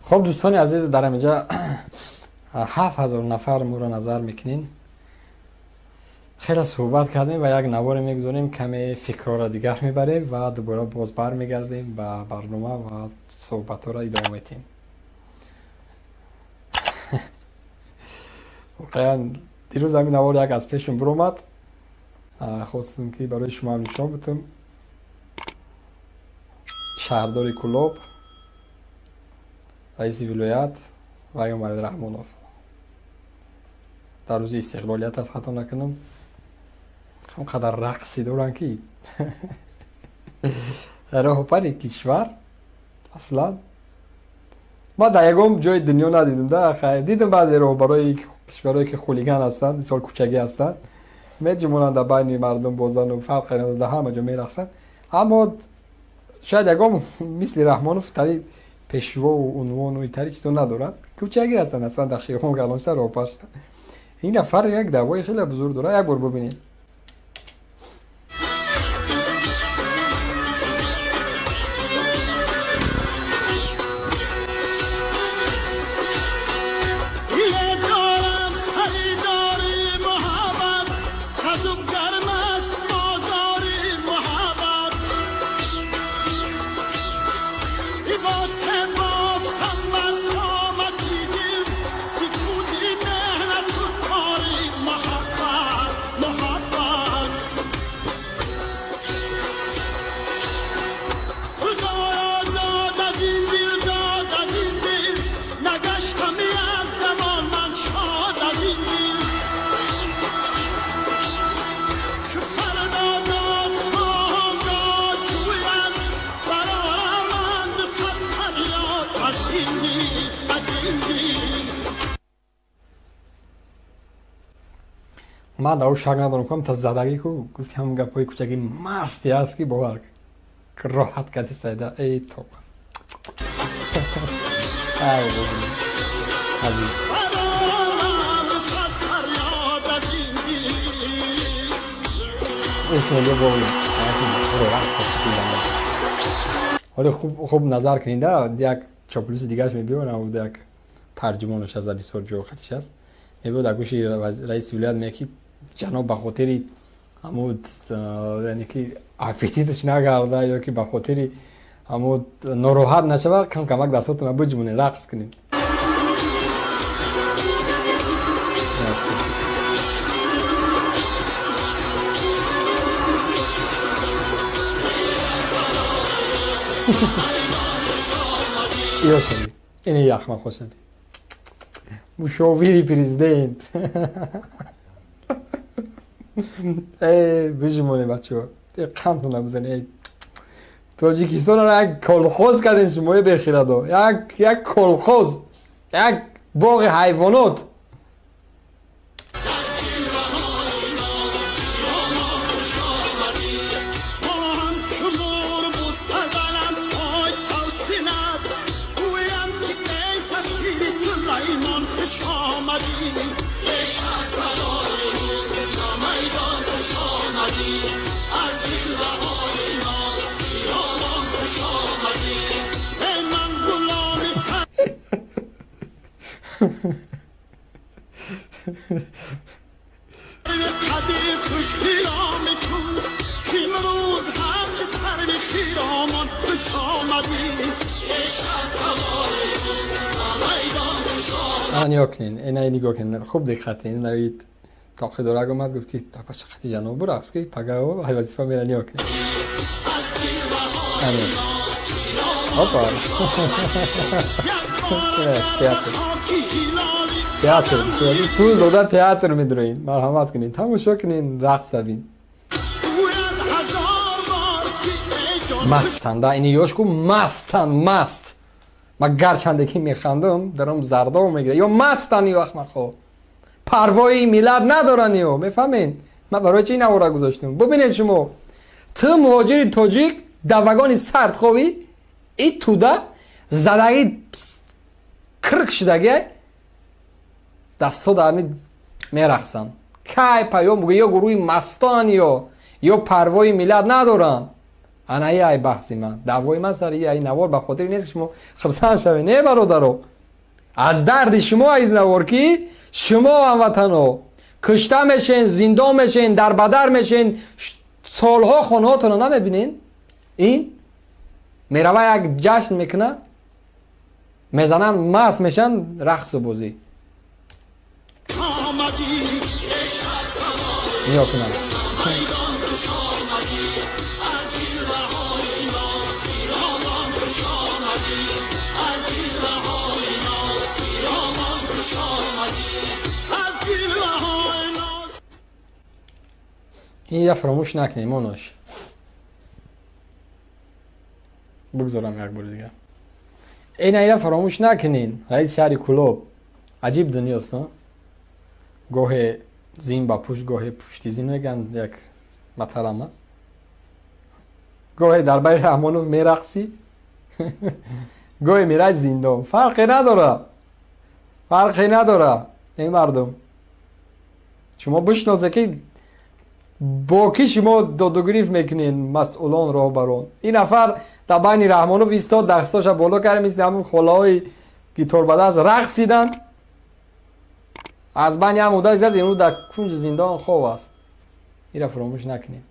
Хуб, дӯстони азиз, дар ҳаминҷа 7000 нафар моро назар мекунин. Хеле суҳбат кардем ва як наворе мегузорем, каме фикрҳоро дигар мебарем ва дубора боз бармегардем ба барнома ва суҳбатҳоро идома медиҳем. Воқеан дирӯз ҳамин навор як аз пешам биромад, хостам ки барои шумо ҳам нишон бидам. Шаҳрдори Кӯлоб, раиси вилоят ва Эмомалӣ Раҳмонов дар рӯзи истиқлолият аст, хато накунам, ҳам қадар рақсӣ доранд ки роҳбари кишвар аслан ман дар ягон ҷои дунё надидам. Да хайр, дидам баъзе роҳбарои кишварое ки хулиган ҳастанд, мисол кӯчагӣ ҳастанд, меҷумонанд дар байни мардум бозану фарқе надорад, дар ҳама ҷо мерақсанд, аммо шояд ягон мисли Раҳмонов тари пешвову унвону итари чизо надорад, кӯчагӣ ҳастанд, аслан дар хиёбон калонша роҳбар шуданд. Ин нафар як даъвои хеле бузург дорад, як бор бубинед. Ман дар ӯ шак надорам, кам та задагӣ ку гуфти ҳамн гапҳои кӯчаги масте аст ки бовар роҳат карди сайда. Эй тоба, азиз. Ҳоле хуб назар кунед, як чоплюси дигараш мебиёрам, як тарҷумонаш аст, дар бисёр ҷо хатиш аст, мебиёд дар гӯши раиси вилоят меяд ки ҷаноб ба хотири ҳамун яъне ки аппетиташ нагарда ё ки ба хотири ҳамун нороҳат нашава, кам камак дастотона биҷмонед, рақс кунед. Ёшави ини яхма хошави мушовири президент. Э, бижимонед бачаҳо, қандтона бизанед. Тоҷикистонро як колхоз кардем шумои бехирадо, як колхоз, як боғи ҳайвонот. Нигоҳ кунед, ина нигоҳ кунед, хуб диққат кунед. Навид тоқи дорак омад, гуфт ки тапаша хати ҷаноб бурақс ки пагао вазифа мера. Нигоҳ кунед, опа, театр, театр, пул дода театр медроин. Марҳамат кунед, тамошо кунед, рақса бин. Мастанда ини ёш ку мастан, маст. Ма гарчанде ки механдам, даром зардо мегира. Ё мастан, ё ахмақҳо парвои миллат надоранд, ё мефаҳмед. Ман барои чи ин авора гузоштам? Бубинед шумо, ту муҳоҷири тоҷик дар вагони сард ховӣ, и туда задагӣ кирк шудагӣ, дастҳо дар мерақсанд. Кай па ё гурӯҳи мастан, ё парвои миллат надоранд. Ана ай баҳси ман, даъвои ман сари ай навор ба хотири нест, ки шумо хурсанд шавед. Не, бародаро, аз дарди шумо аз навор, ки шумо, ҳамватано, кушта мешен, зиндон мешен, дарбадар мешен, солҳо хонаҳотонро намебинен. Ин мерава, як ҷашн мекуна, мезананд, маст мешанд, рақсу бозӣ омадӣ. Нигоҳ кунам. Майдон хуш омадӣ, аз ҷилваҳои ноз Рома хуш омадӣ, аз ҷилваҳои ноз Рома хуш омадӣ, аз ҷилваҳои ноз. Ин я фаромӯш накунем, онош бигзорам як бори дигар. Ина ира фаромӯш накунин, раиси шаҳри Кӯлоб. Аҷиб дунёст, а? Гоҳе зин ба пушт, гоҳе пушти зин, мегӯянд, як маталам аст. Гоҳе дар байни Раҳмонов мерақсӣ, гоҳе мерай зиндон. Фарқе надора, фарқе надора. Эй мардум, шумо бишносе, ки бо кӣ шумо додугирифт мекунед, масъулон, роҳбарон. Ин нафар дар байни Раҳмонов истод, дастоша боло кард, мисли ҳамун холаҳои гиторбадаст рақсиданд. Аз байни ҳам уда зад, имрӯз дар кунҷи зиндон хоб аст. Ира фаромӯш накунед.